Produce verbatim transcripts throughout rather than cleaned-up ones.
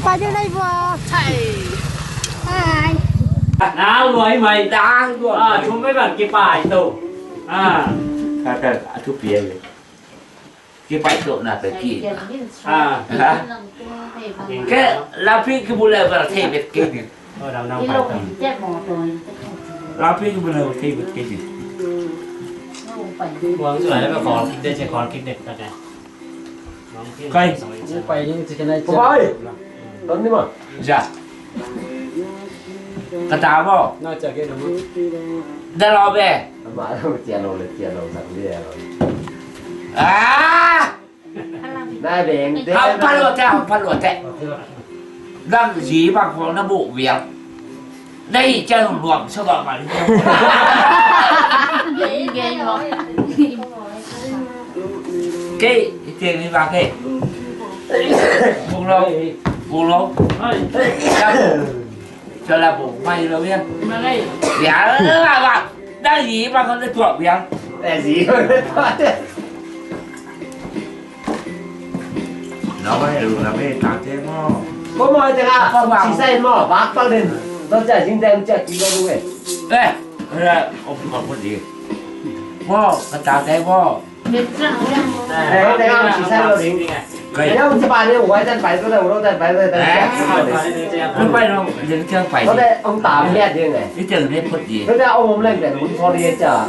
Pai ding lai bua. Hai. Nang luai mai. Nang luai mai. Ah, thum mai bang kipai to. Ah. Ka, ka, a thupi ai. Kipai to na pe ki. Ah. Ha? Ke, lampi kibulai bar thei bet ki ni. Lampi kibulai bar thei bet ki ni. Huang suai le khol kik de, khol kik de ta ka. Kai. Pai ding chicken ai. Pai. Don ni ma. Ja. Ka ta bo. Na cha ke na ma. Da lo be. Ma lo chia lo le chia lo sang dia lo. Ah! Na beng de. Ham pha lo te, ham pha lo te. Dang zi bang khong na bu vial. Nei chang luam sa ba ma li. Kei, i tiang ni ba kei. Bung lo, bung lo. Cho la bung mai lo ya. Ya la ba. Dang yi ba kon de tuak ya. Eh, yi kon de tuak. Nó có thể đủ là về tám thế mò. Có mò thế à? Có mò. Chỉ xây mò, bác tao đến. Tao chạy chính tem chạy ký lo đúng. Ê, là ông còn có gì? Mò, cái tám thế mò. Ê, thế à, chỉ xây lo đúng. Cái ông chỉ bàn đi, ủa, chân phải tôi đâu, đâu chân phải tôi, chân phải. Không phải đâu, những chân phải. Có thể ông tám mét đi này. Cái chân đấy có gì? Có thể ông lên để muốn so đi chả.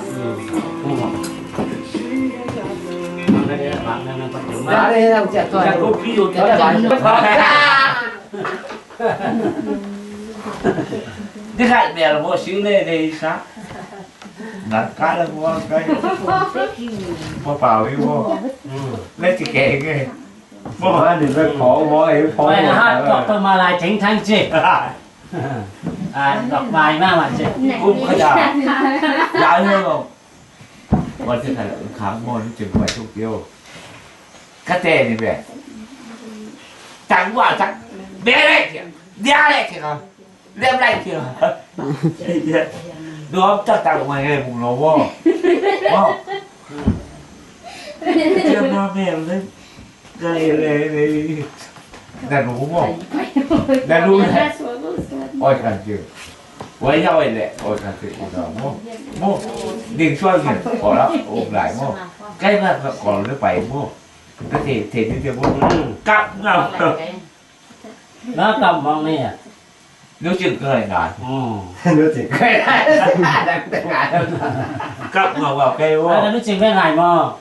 Đi khai bèo vô xíu nè, đi sa. Ngắn cái là mua cái. Mua bảo đi mua. Lấy cái kệ kìa. Mua. Mua thì phải khổ, mua thì khổ. Mày hát cọc tao mà lại chính thanh chị. À, đọc bài mà mà chị. Cũng có chả. Dạ, như không? Wan cin khat khang maw, nu cin khuai thuk pio. Ka te ni be. Tang wa tang. Be le kia. Dia le kia. Lem lai kia. Duam tak tak mai ngai mung lo wo. Wo. Dia ma me le. Gai le le. Nanu maw? Nanu le. Oi kan ci. Oi ya oi le. Oi kan ci. Oi maw. Maw. Ding suai ni. Oi la. Oi lai maw. Kai ma ka kol le pai maw. Ka te te ni te maw. Kap ngau. Na kap mong ni ya. Lu cing kai nai. Lu cing kai nai. Kap ngau wa kai maw. Lu cing kai nai maw.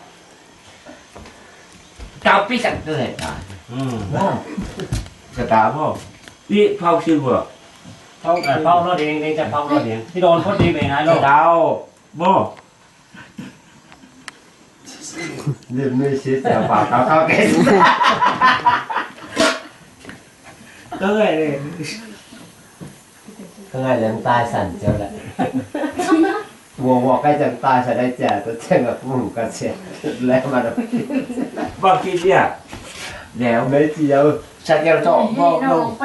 Tau pi sak tu le ta. Maw. Ka ta maw. Pi phau si wa. Phau, phau lo ding, ding cha phau lo ding. Pi don phot ding ding nai lo. Ka ta maw. Lim nui si cha pa ka ka ke. Ka ngai le. Ka ngai le tai san cha le. Wo wo kai chang tai sa dai cia, to chang a pu ka cia. Le ma da. Ba ki cia. Neu. Mei cia. Sa cia to mo no.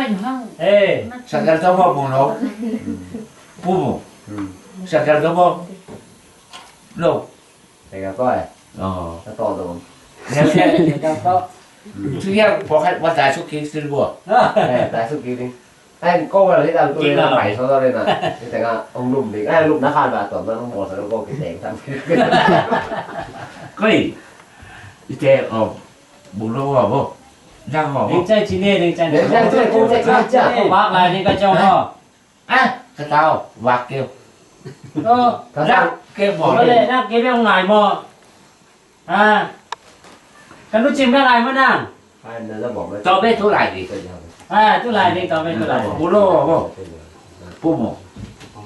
Hey. Sa cia to mo mo no. Pu mo. Sa cia to mo. No. Te ka to ai. Oh. Ka to do. Neu cia ka to. Su ya po kai wa ta su ki su bo. Eh, ta su ki ding. Ai, ko wa li dang tu le na pai so to le na. Ni te nga ong lum ding. Ai, lum na khan ba to na ong mo sa ko ki teng tam. Koi. Ite o. Bung lo wa bo. Dang ho. Ding chai chi ne, ding chai ne. Ding chai chi ne, ding chai chi ne. Bak lai ding ka chong ho. Ah, ka tau, wak keu. Ơ, ka tau, keu mo. Ơ, le, na keu be ong ngai mo. À. Kan lu chim ka ngai mo nang. Ai, na la bom. Cho be thu lai di. À, thu lai di, cho be thu lai. Pu lo mo. Pu mo.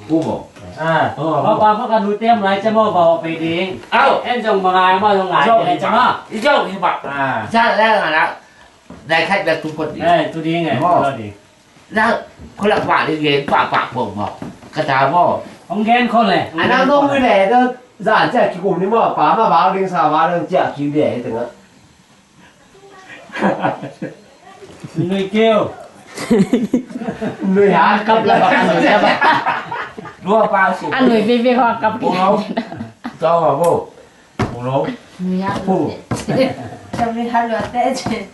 Pu mo. À. Ơ, pa pa pa kan lu tem lai cha mo ba pe ding. Au. En jong ma ngai mo jong ngai lai cha mo. I jong hi ba. À. Cha la la la. Nai khat be tu kot di. Ê, tu ding e. Mo. Tu ding. Na, ko la pa ding gen pa pa po mo. Ka ta mo. Ong gen ko le. Ana no mu le do za cha ki kum ni mo pa ma ba ding sa ba ding cha ki de te nga. Nui keu. Nui ha kap la. Lua pa si. An nui bi bi ho kap ki. Mo. To mo. Mo. Nui ha. Pu. Cha mi ha lua te che.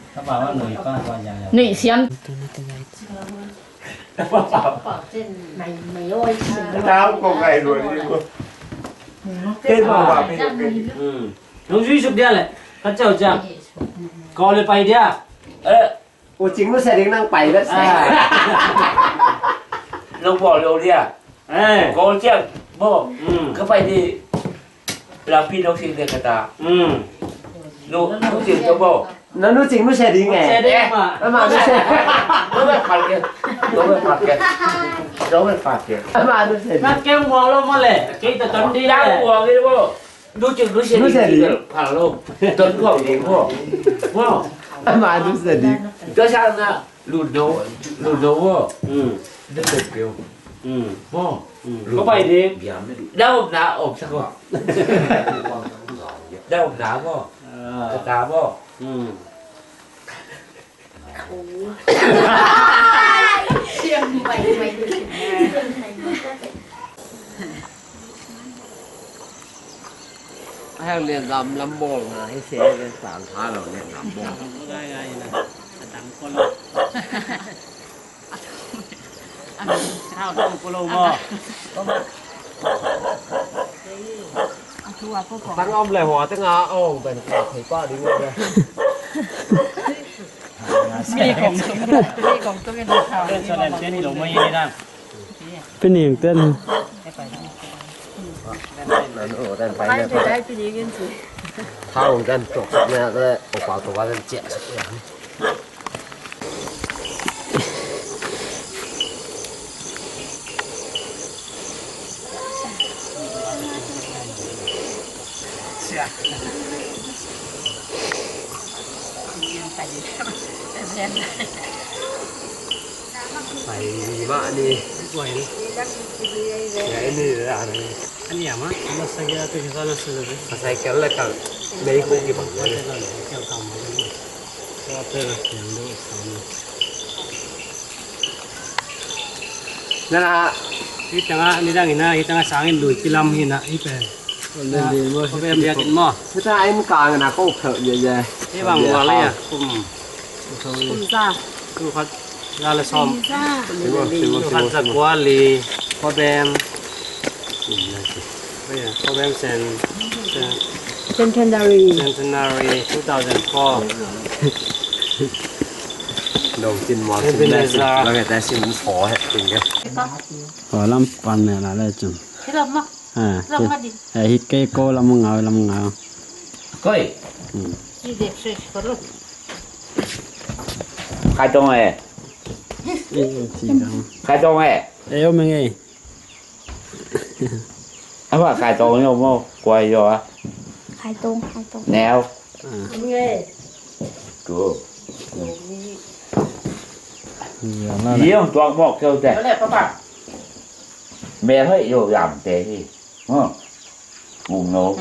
Nuih siam. Nong zui suk dia leh ka ceu ciang. Kau le pai dia. Eh, U Cing nu sia ding nang pai vet se. Nong bawl lo dia. Kau ciang bawl. Ka pai di. Lampi nong sing dia ka ta. Nu, nu Cing tawh bawl. Na nu Cing nu sia ding e. Sia ding mah. Ama nu sia. Nong bai phat ke. Nong bai phat ke. Nong bai phat ke. Ama nu sia ding. Phat ke muang lo mah leh. Kei ta ton di leh. Muang di bawl. Lu cik lu sedi. Lu sedi. Palo. Don kau ding kau. Mo. Ama lu sedi. Tua sa na lu no, lu no mo. Hmm. Lu sedi. Hmm. Mo. Hmm. Lu. Kau pai ding. Dah om na om sa kau. Dah om na mo. Ah. Kata mo. Hmm. Hang lian lam lam bawl na hi se, lian sang tha lo lian lam bawl. Tang om le hua te nga ong ben ka thei pa ding le. Mi kong tung, mi kong tung in thau. Pen so len pen lo mo ye dang. Pen ning ten. Thau dan tok ne le, o pa to wa dan che. Pai mah ni, guai ni. Ya, ini dah ni. Ani ama, masa kira tu kita masa tu. Masa kira lah kau. Dari kau di bawah. Kau kamu. Kau tu yang tu sama. Nana. Hih tengah ni dang ina, hih tengah sangin lui kilam hina, hih pen. Problem biakin mo. Hih tengah in kang na ko phel ye ye. Hih bang wal ya. Kum. Kum sa. Kum khat. Za le som. Kum sa. Kum khat za kua li. Problem. Problem sen. Centenary. Centenary two thousand four. Dong cin mual cin leh cin. Ebenezer. Lo ngai ta cin mual he cin ke. Hua lam pan ne la le cin. Hi lam ma. Ha. Lam ma di. Eh, hit ke ko lam ngau lam ngau. Koi. Hmm. Hi dek se ko lo. Khai tong eh. Eh, si dang. Khai tong eh. Eh, om ngai. Apa khai tong yo mo, kuai yo a. Khai tong, khai tong. Nèo. Nge. Ku. Yo tuak mok keu te. Ole papa. Mel hoi yo yam te hi. Mo. Bung no.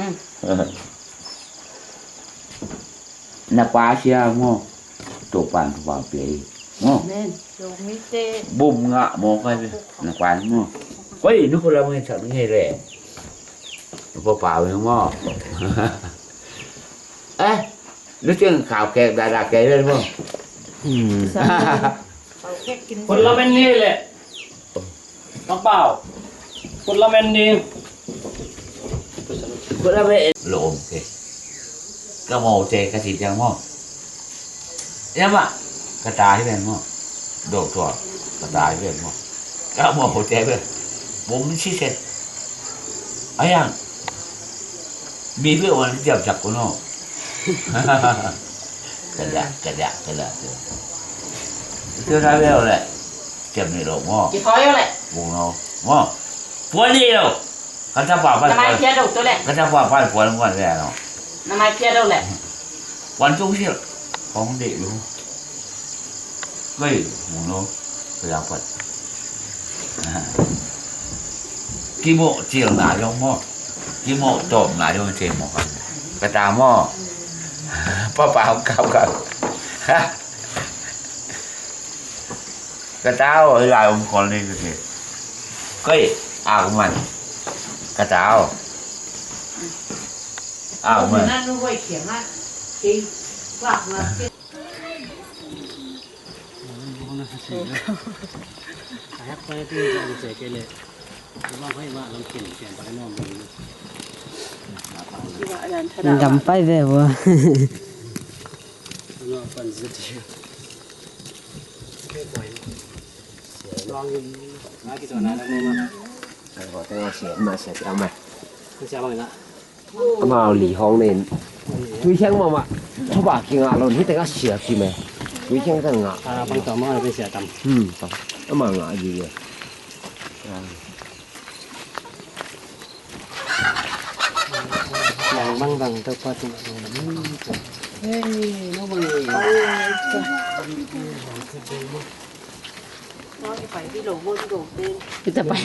Na pa sia mo. Topan topan pe mo. Bum nga mo kai pe. Na pa mo. Koi nu ko la mo sa nge le. Ko pa mo. Eh. Lu tiang khau kek da da kek le mo. Kun la men ni le. Ka pau. Kut la men ding. Kut la men. Lo om ke. Ka mo te ka ti tiang mo. Ya ma. Ka ta hi ben mo. Do tua. Ka ta hi ben mo. Ka mo te ben. Bom si set. Ayang. Mi pe wan tiap jak ko no. Ka ja, ka ja, ka ja. Tiap na le le. Tiap ni lo mo. Ki thoi le. Bung no. Mo. Puan ni lo. Ka ta pa pa. Na mai kia do to le. Ka ta pa pa puan puan le no. Na mai kia do le. Puan tung sil. Kong de lu. Koi, mu no, koi a pat. Ki mo cil na yong mo. Ki mo tom na yong te mo kan. Ka ta mo. Pa pa hong kap kap. Ka ta o, lai om kol ni ka ke. Koi, a man. Ka ta o. A man. Na nu hoi kiang a. Kei, wak wak. Dam pai ve ua. Amau li hong nen. Tui hiang mama. Thoba kingah lo, hih tengah sia kim e. Tui hiang tengah. Ah, bang tama, bang sia tam. Hmm, tam. Ama ngah ji e. Ah. Bang, bang, bang, tau pa tu. Hey, no bang. Kita pai.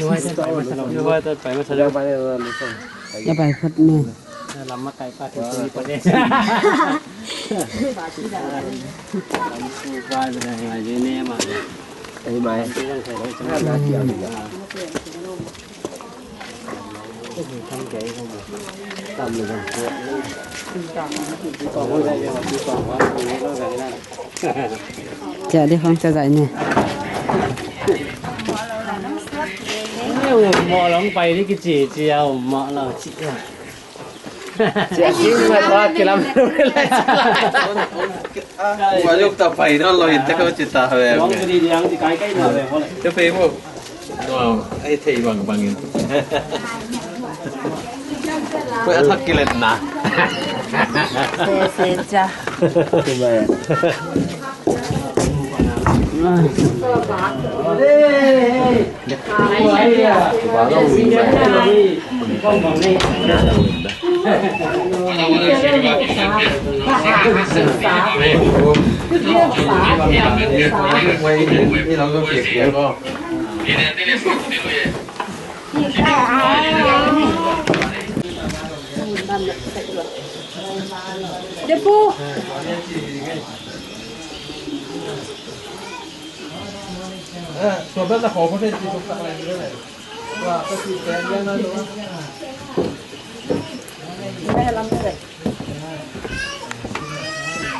Kita pai phot ni. Ciah dih khong ciah zaih ni. Mawh long pai dih kici ciah mawh long ciah. Ciah sing mawh kilam. Mawh long ta pai no lo in te ko ci ta ve. Te pe mo. Wow, ai thei bang bang in. Koi a thak kilet na. Se se cha.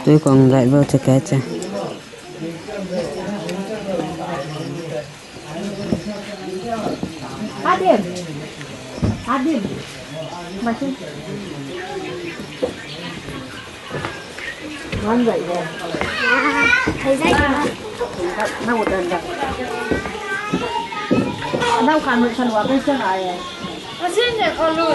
Tui kong zaih vo cakap cakap. Adil. Adil. Masih. Ngan zaih vo. Thei zaih vo. Nau dan dah. Nau kan mui kan wa kan cang ai. Asin ya kalau.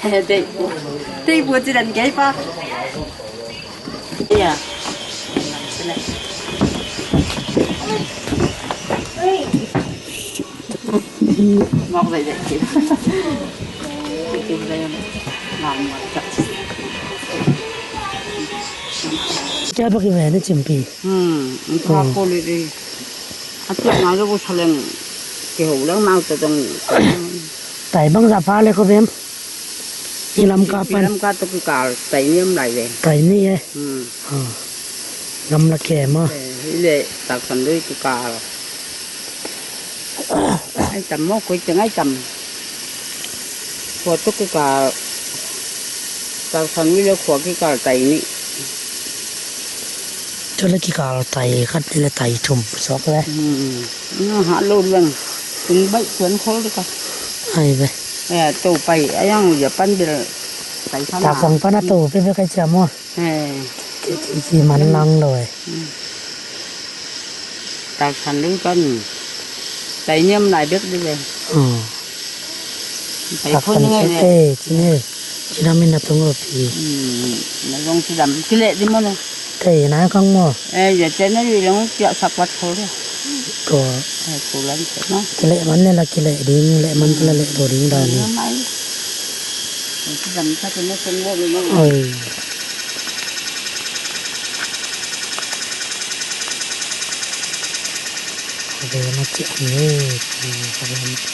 Dei bu, dei bu ci dan gei pa. Ya. Mok dai dai ci. Ci dai mok. Kya baki ve na cimpi. Hmm, ka ko li di. A ciak ngai lo bu saleng. Ki ho lang mau ta dong. Tai bang za pha le ko bem. I Lamka pan. I Lamka tawh kikal tai ni om lai ve. Tai ni e. Hmm. Gamla kem a. Hi le Taksan lui kikal. Ai tam maw, koi teng ai tam. Khua tawh kikal. Taksan lui le khua kikal tai ni. Tua le kikal tai khat ni le tai thum sawk le. Hmm. Na hah lo leng. Tung baih tuan khol dika. Ai ve. Eh, to pai a yang ya pan bil tai sana. Taksan pan a to pe pe kai cia maw. Eh. Ki man lang lo e. Hmm. Taksan lui pan. Tai niam lai bek di ve. Oh. Taksan pan e, ci ne. Ci dam in na tung lo pi. Hmm. Na zong ci dam. Ki leh di maw na. Tei na kang maw. Eh, ya tei na yu long tia sak wat khol ya. Ko. Eh, ko lan tei na. Ki leh man le la ki leh ding, leh man la leh lo ding dan ni. Oi. Ko ve na ci an ni. Ko ve na ci.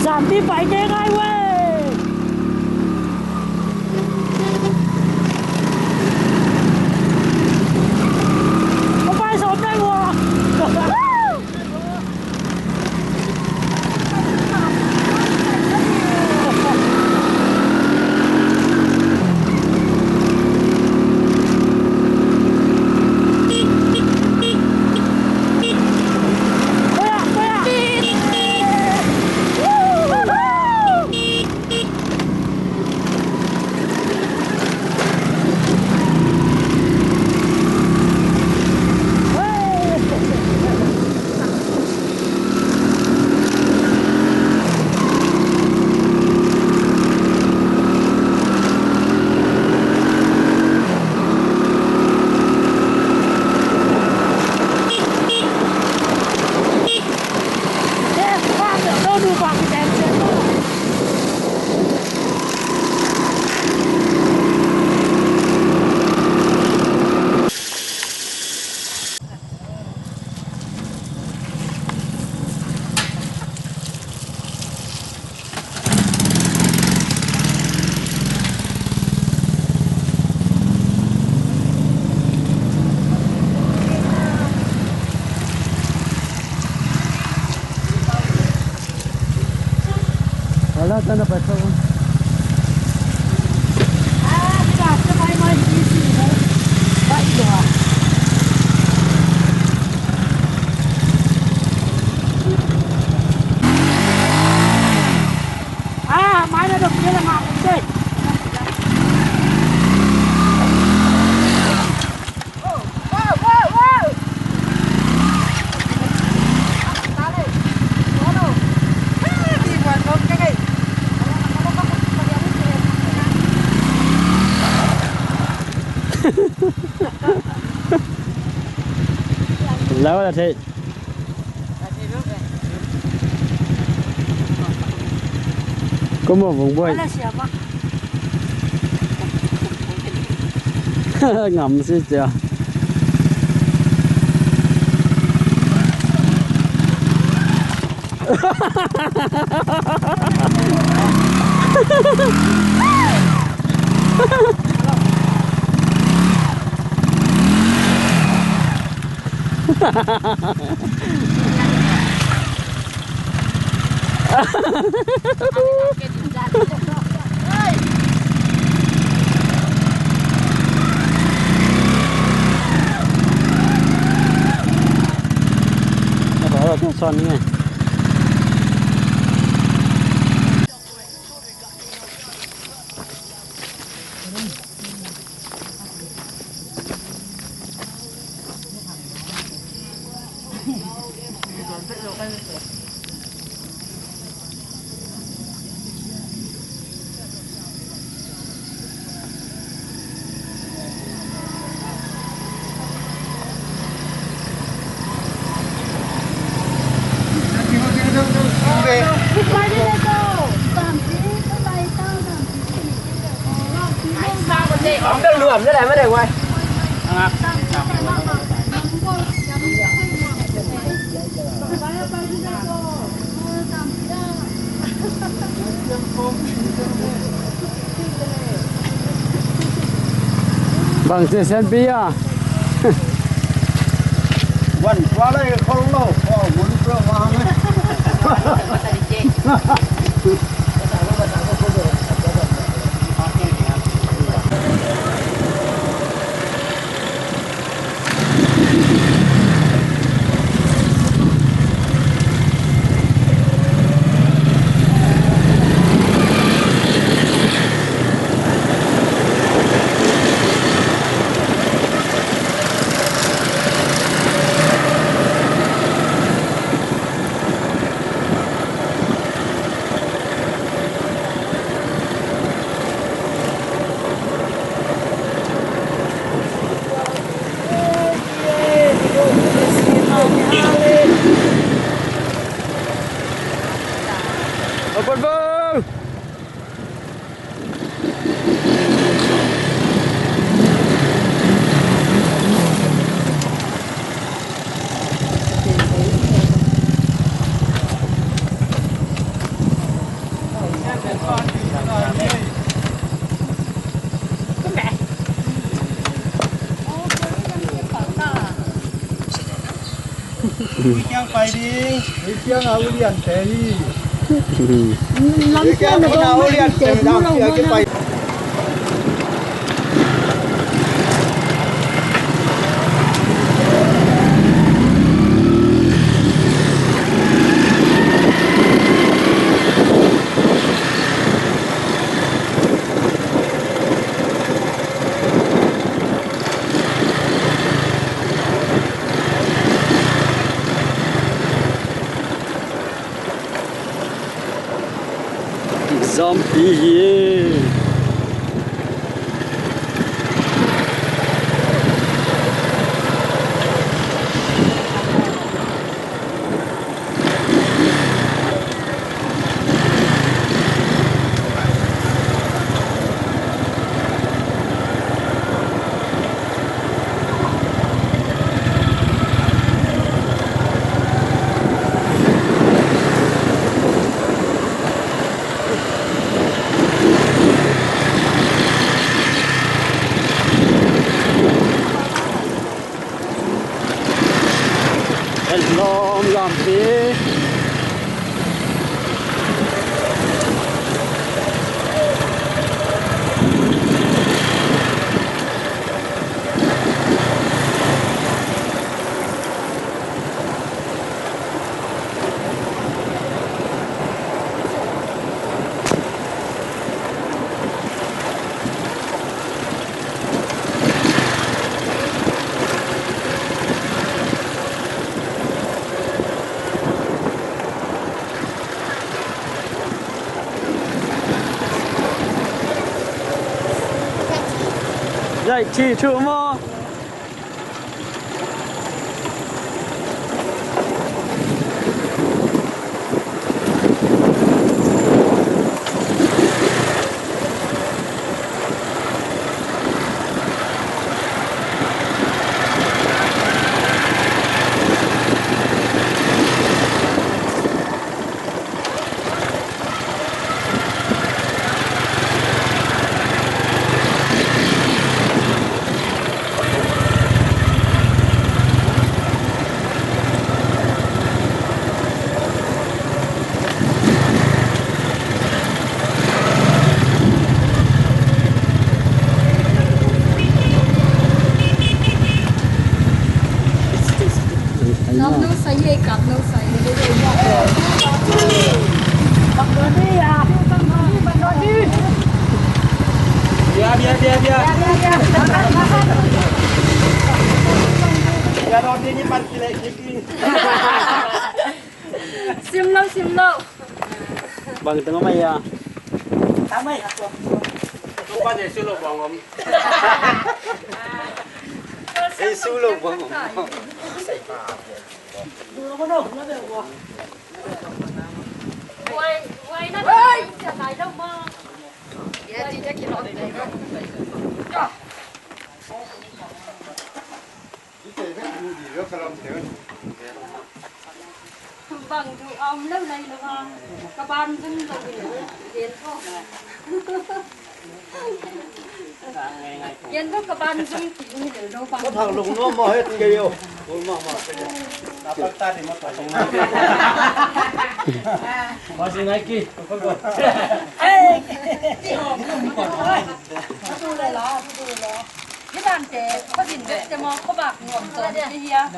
Za ไปเจ๊ง่ายเว้ย เอาไปสองแต้มหัว Wala, sana pa ito. Ah, mana dong dia lah ngaku deh. Lau la thei. Ko mo vung buai. Ngam si cia. Bang ci sian pi a. Wan tua lai khol lo, khol mun tua ma hang. Kiang pai ding, kiang a ulian te hi. Lam kiang a ulian te dam kiang kiang pai. Zampi hi e. Hello, Lampi. Zai chi chu mo. Kam no sai ye, kam no sai. Bia, bia, bia, bia. Bia, roti ni pan kile, kiki. Sim lo, sim lo. Bang tengok mai ya. Tamai. Tupa je sulo bang om. Eh, sulo bang om. Bang du om lo lai lo ha. Ka ban zum lo ni. Gen ko. Gen ko ka ban zum ki ni lo bang. Ko thang lung no mo het ke yo. Ko ma ma ke yo. Ta pa ta ni mo ta lung. Ma si nai ki. Ko ko. Hey.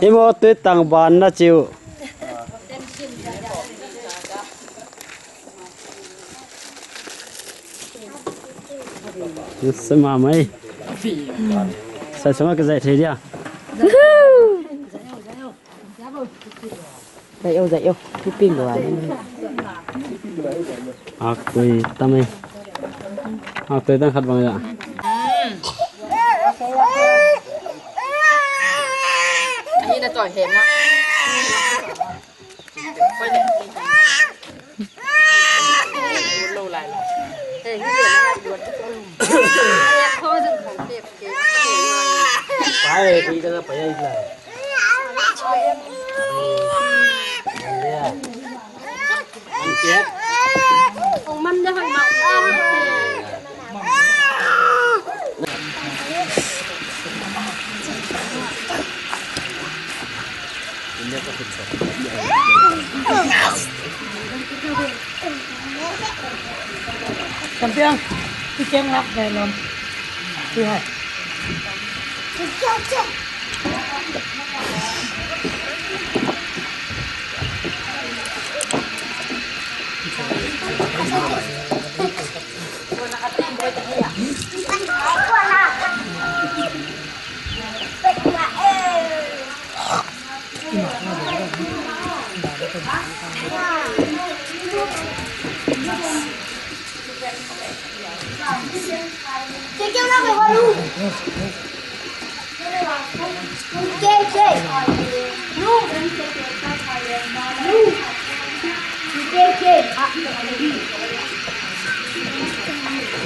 Hi maw, tui tang ban na ci uh. Sa mahmah ei. Sai sungah ka zaih thei dia. Zaih o, zaih o. Hih ping lua. Ak tui tam ei. Ak tui tam khat bang ei. Ahi na tawi hen na. Lo lai lo. Hei, hih pen na duat. Hei, a thaw zong khong pek ke. Pai, pi ka na pai ai la. Champion, tu chem ngak dai lom. Tu hai.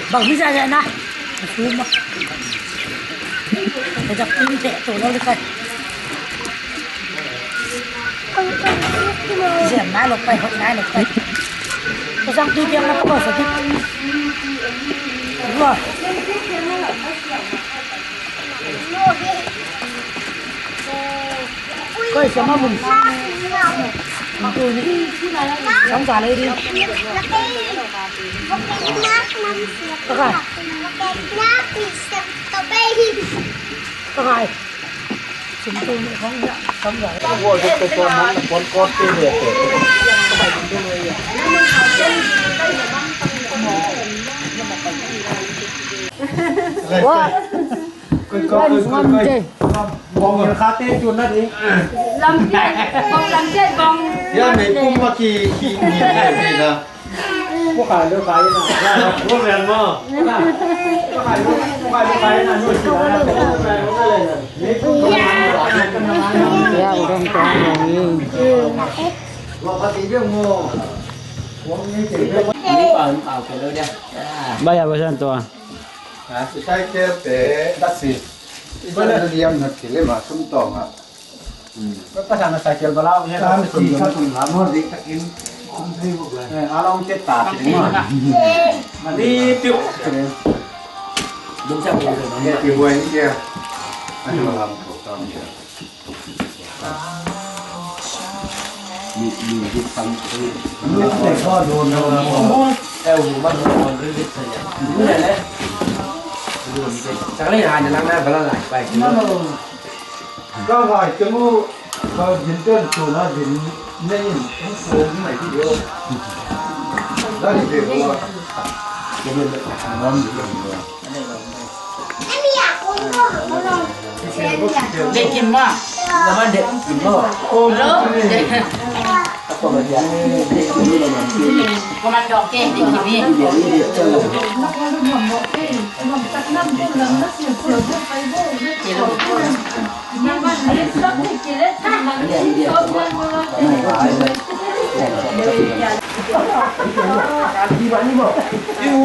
Bang hi zia zia na. Sum ma. Ka jak tin te to lo le kai. Ziam nai lo pai, hoih nai lo pai. Ka zang tui kiang na pakaw sa kik. Rua. Koi siam a mun. Mun tu ni. Sam za lei di. Ka kai. Ka kai. Wah. Lampian, bong lampian, bong. Ya, mei kum ma ki, ki, ki, ki, ki, na. Ko kai lo kai na. Ko mel mo. Ko kai lo, ko kai lo kai na. No si na. Ya, u dong tong dong. Ba ya ba san tua. Ha, si sai ke te da si. Ba na liam na ki le ma sum tong ha. Ka pasal na cycle bala, ya, ka pasal na cycle bala, mo dik takin, kum thei buk lai. Eh, along te ta, ni piu. Dum sa bu. Ya, piu buai ni ya. Ano lam ko tam ya. Ni, ni dik tam. Ni te ko do no. Eh, bu ma do no dik sa ya. Bu le le. Sa le ha na lang na bala lai pai. Ka ngai teng uh, ka din ten tu na din nei in, hong pu mai hi lo. Da ni ve lo. Ka din le ka nam di lo. Dek kim ma. Nama dek kim lo. Hello. Komando ke, dek kim.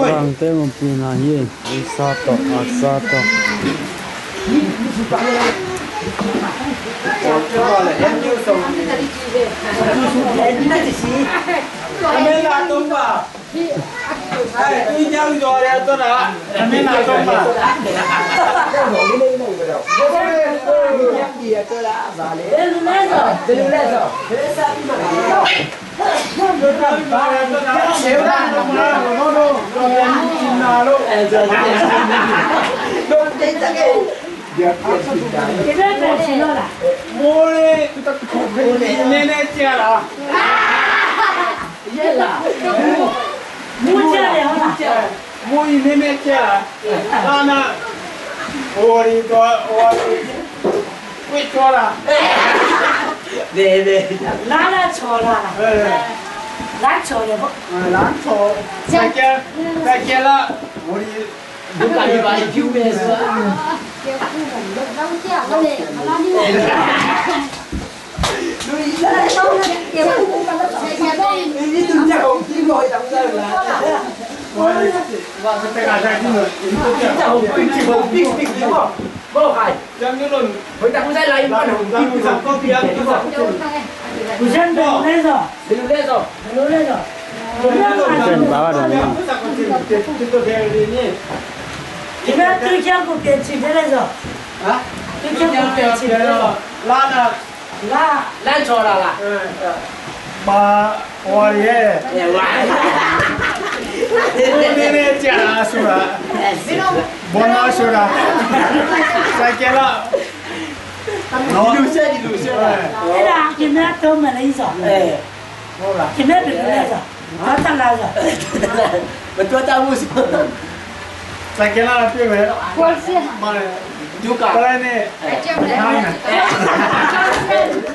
Bangte mumpi na hi. Sa tawh, a sa tawh. Mu i meme cia la. Ana. Ori to, ori. Wait, cola. Be, be. Lana cola. Eh. Lan cola bo. Ah, lan cola. Cia. Sakela, sakela. Ori. Bukan di balik juga. Ba ba dong. Ina tu kiang ku pian cin de le zo. Ha? Tu kiang ku pian cin de le zo. La na. La. La cho la la. Ba wa ye. Ye wa. Ni ni cia la su la. Bon la su la. Sa ke la. No. Di lu se, di lu se. Ina kina to ma le zo. Eh. Kina de le zo. Betul tak, Mus? Sakela api be. Kualsia. Mana? Juga. Mana ni?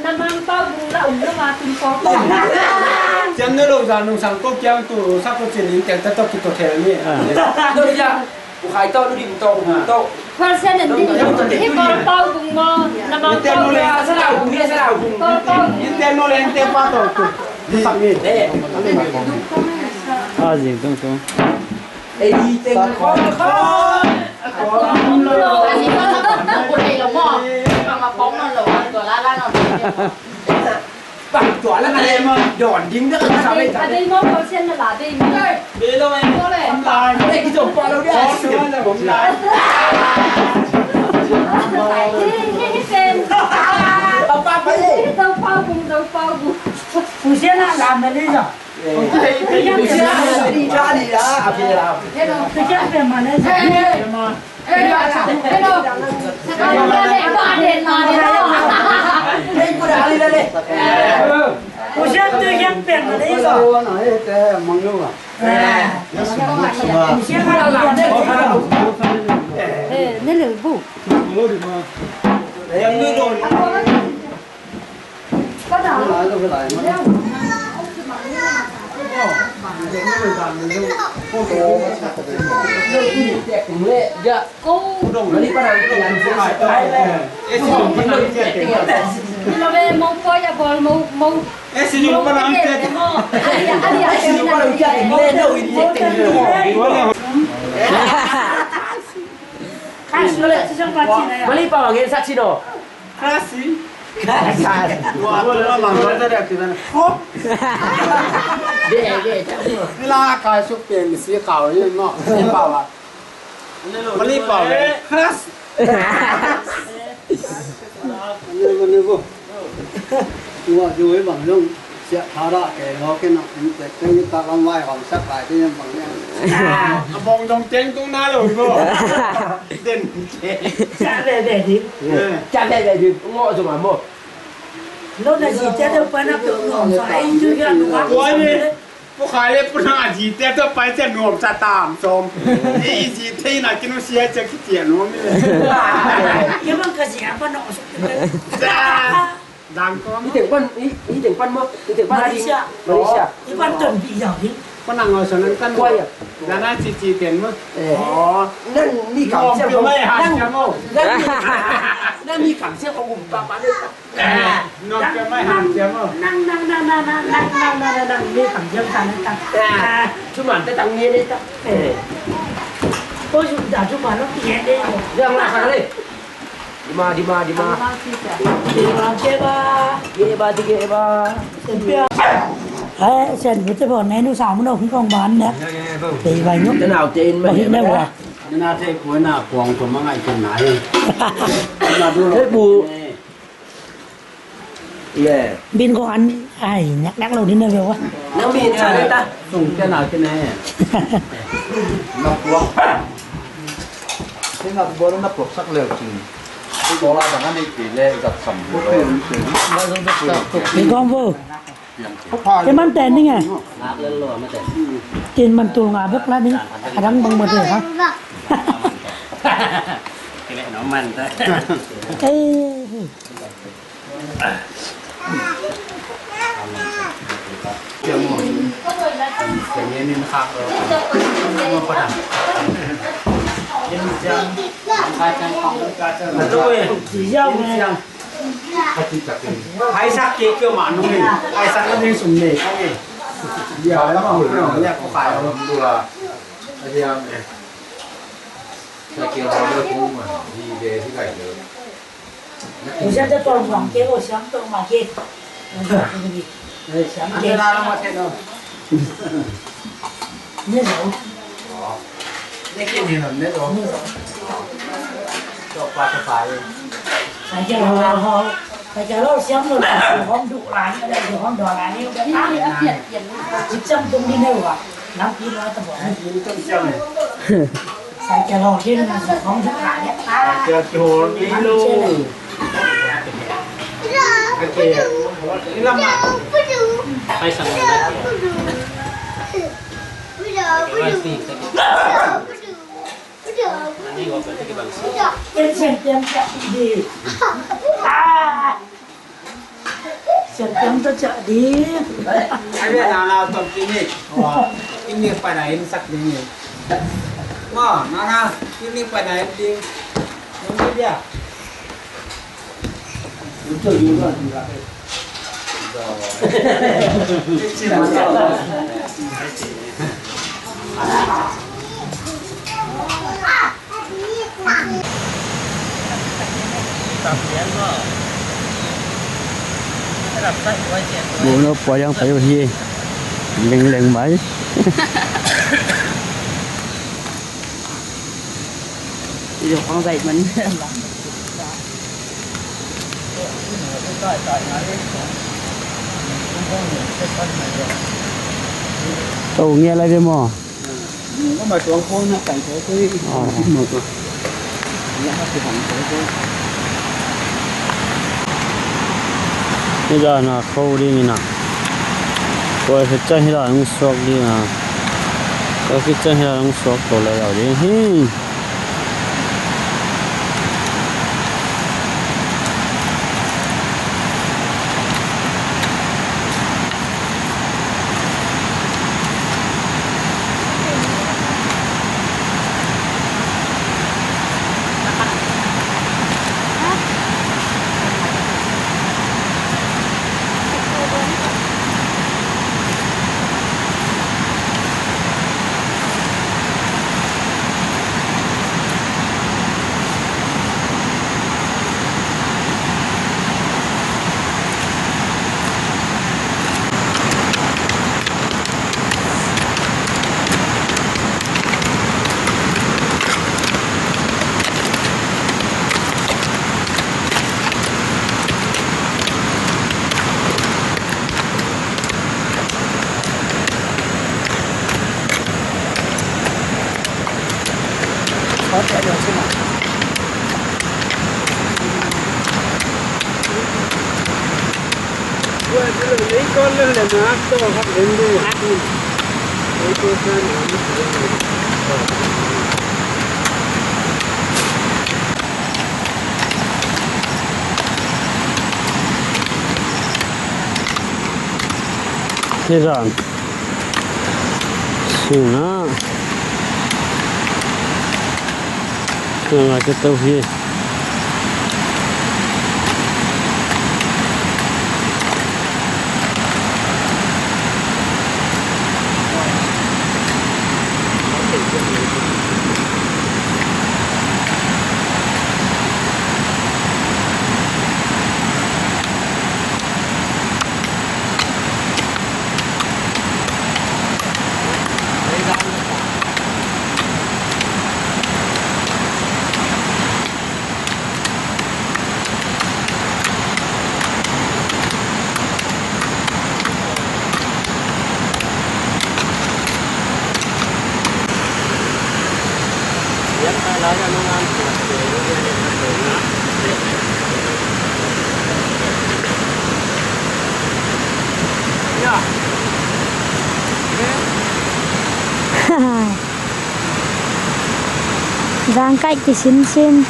Namang pau bung la um nama tum pau. Jam na lo za nung sang ko kiang tu sa ko cin in kiang ta to ki to khel ni. Lo ya. Ku khai to, lu dim to, ku to. Person and dim to. Hi kor pau bung mo, na mang pau bung. Sa lau bung, sa lau bung. Kor pau bung. Inte no le inte pa to tu. Di sak ni. A zing tung tung. Ei di teng ko ko. Ani ko ko ko ko lo mo. Ka ma pong no lo, ko la la no. Bang tua la ka le ma don ding da ka sa le ta. A dei mo ko sian na la dei mo. Be lo mai. Ko le. Am lai. Dei ki zong pa lo dia. Ko sian na bom lai. Dei ni ni sen. Pa pa pa le. Dau pau bung, dau pau bung. Ku sian na la ma le zo. Ku sian na la di ja di la a pe la. Ku sian pe ma le zo. Mali pa wangen sa chino. Kasi. Kasi. Wa tu la mang sa da kita. Hop. De de. Ni la ka su pen si ka ni no. Ni pa wa. Mali pa wangen. Kasi. Ni ni ni ko. Wa ju bang long. Sia thara ke lo ke na. Ni te ke ta lam wai hong sak lai ke bang ni. A bong dong teng tung na lo ko. Den. Sia ve ve di. Sia ve ve di. Ngo zo ma mo. Lo na si sia de pa na pe ngo sa ai ju ya no. Pu khai le pu na a zi te to pai te nuam sa tam som. I zi te na kinu sia cia ki tia nuam ni. Ke bang ka sia pa no su. Dang ko. I teng pan, i, i teng pan mo, i teng pan Malaysia. Malaysia. I pan ton bi yau hi. Ko nang au sa nan kan. Kua ya. Dana ci ci ten mo. Eh. Oh. Nan mi kam sia mo. Nan mi kam sia mo. Nan mi kam sia mo. Nang nang nang nang nang nang nang mi kam sia mo. Cuman tetang ni ni ta. Eh. Ko sudah cuma lo tiada. Yang lah kali. Dima, dima, dima. Dima, dima. Dima, dima. Ai, sen bu te bon ne nu sa mu no kong ban ne. Te bai nu. Te nau te in ma. Bai ne wa. Te na te ku na kuang ku ma ngai ku na. Te bu. Bin ko an ai nyak nyak lo ni na ve wa. Nang bin sa le ta. Sung te na te ne. Na kuang. Singapore na puaksak leu cin. Dollar dang a nei kei leh zat sam. Ni kong vo. Ke man ten ding e. Tin man tul nga bek la ding. A dang bang mo te ha. Kei leh no man ta. Ei. Hai sak ke ke ma nu ni. Hai sak na ni sum ni. Ya la ma hu na ya ko kai. Sa kia ma le ku ma. Hi ve hi kai le. Ui, siang te tong bang ke, ui, siang tong bang ke. Ui, siang ke. Ante na la ma te no. Nết rồi. Ủa? Nết kia nhiều lắm, nết rồi. Nết rồi. Cho qua cho phải đi. Phải kia lo, phải kia lo, xem rồi là kiểu không đủ lại, là kiểu không đủ lại, nếu cái khác thì đã tiện, tiện. Chụp trong công ty nêu à? Năm ký nói tao bảo. Hai ký trong trong này. Phải kia lo, chứ là kiểu không đủ lại, à. Phải kia kiểu đi luôn. Ok. Ini lama. Pai sama. Ini gua berarti ke bangsa. Sian tiang ta ciah ding. Ai ve, nana tawh kini. Wah, kini pai na in sak ding ni. Ma, nana, kini pai na in ding. Ini dia. Betul juga. Bố nó quay đang phải hi. Leng leng mãi. Ví dụ con dạy mình. Tao nghe lại đi mà. Có mà tuang khôn nó cày thế chứ. Ờ. Không biết một rồi. Nó có sự hỏng thế chứ. Bây giờ là khâu đi nè. Tôi phải chạy hết là nó suộc đi nè. Tôi phải chạy hết là nó suộc, tôi lại ở đi. Hi. Hi zan. Suna. Suna ka to hi. Zangkaih kisinsin.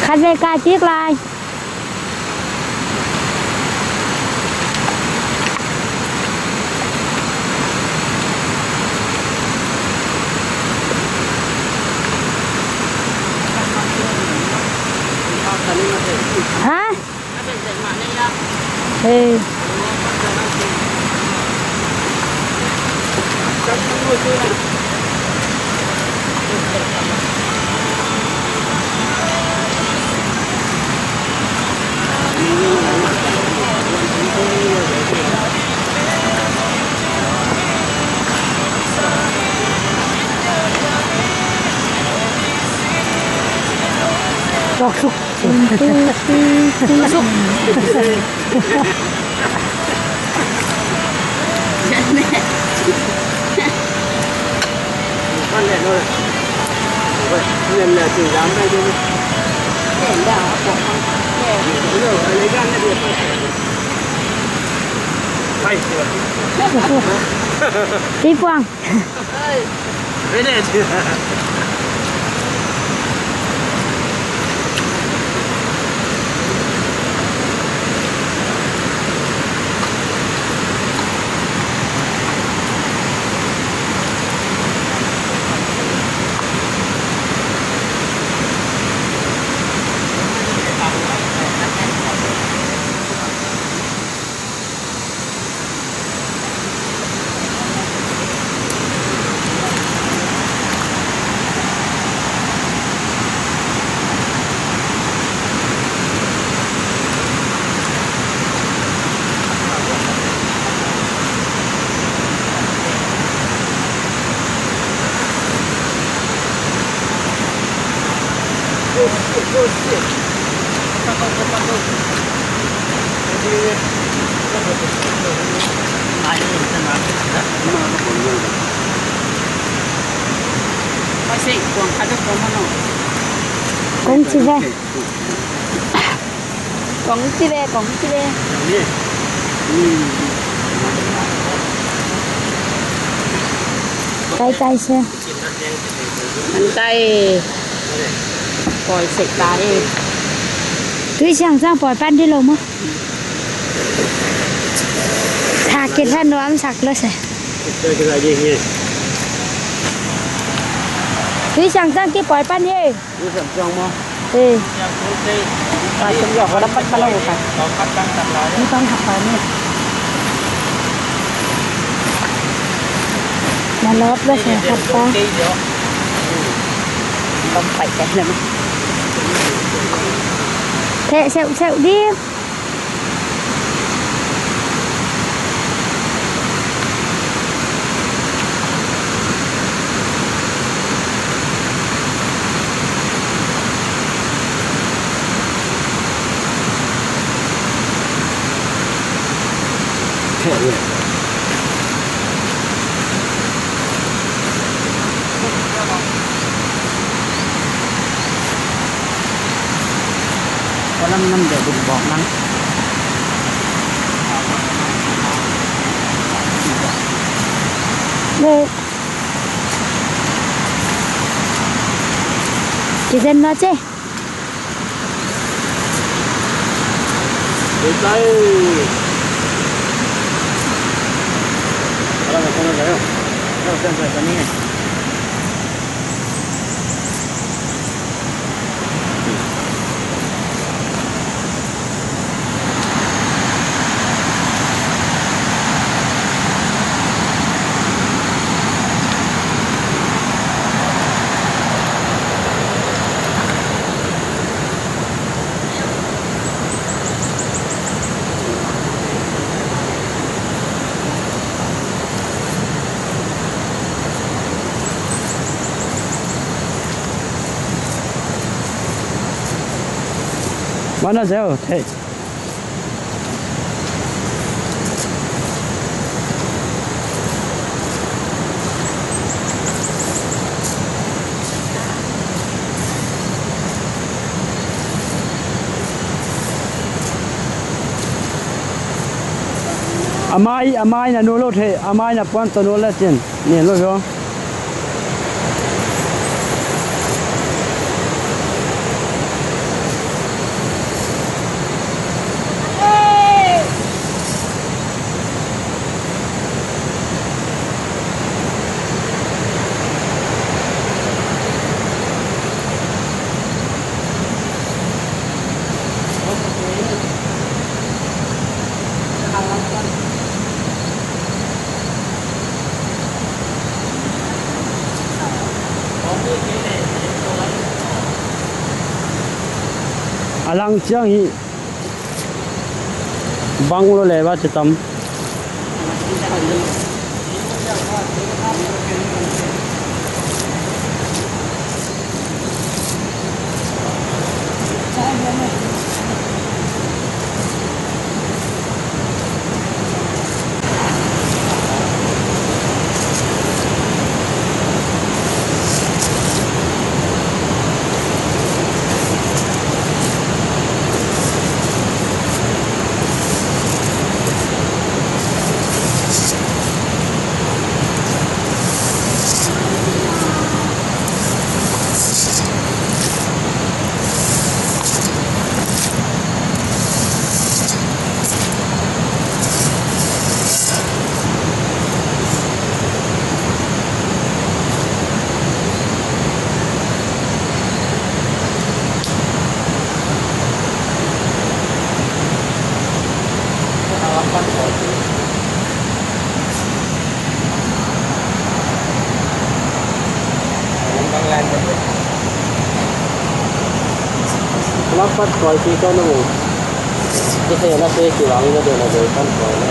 Khat vei kai kik lai. Hah? Hey. Ti puang. Kong ci ve. Kong ci ve, kong ci ve. Kai kai se. An kai. Pawi sek ta e. Tui siang sang pawi pan di lo maw. Sa kit han nuam sak lo se. Tui siang sang ki pawi pan e. Tui siang sang maw. E. Pawi sek lo ko dapat pala ko ka. Ni pan hak pa ni. Na lop lo se hak pa. Kom pai ka na. Theh seuhseuh ding. Theh le. Ko lam nam deuh ding bawk nang. Deuh. Kizen na che. Mana zeu thei. A mai, a mai na nu lo thei, a mai na puan to nu le cin. Ni lo yo. A lang ciang hi. Bang lo le ba ci tam. Lampat koi si kau na mu. Ise na se ki wang na de na de kan koi na.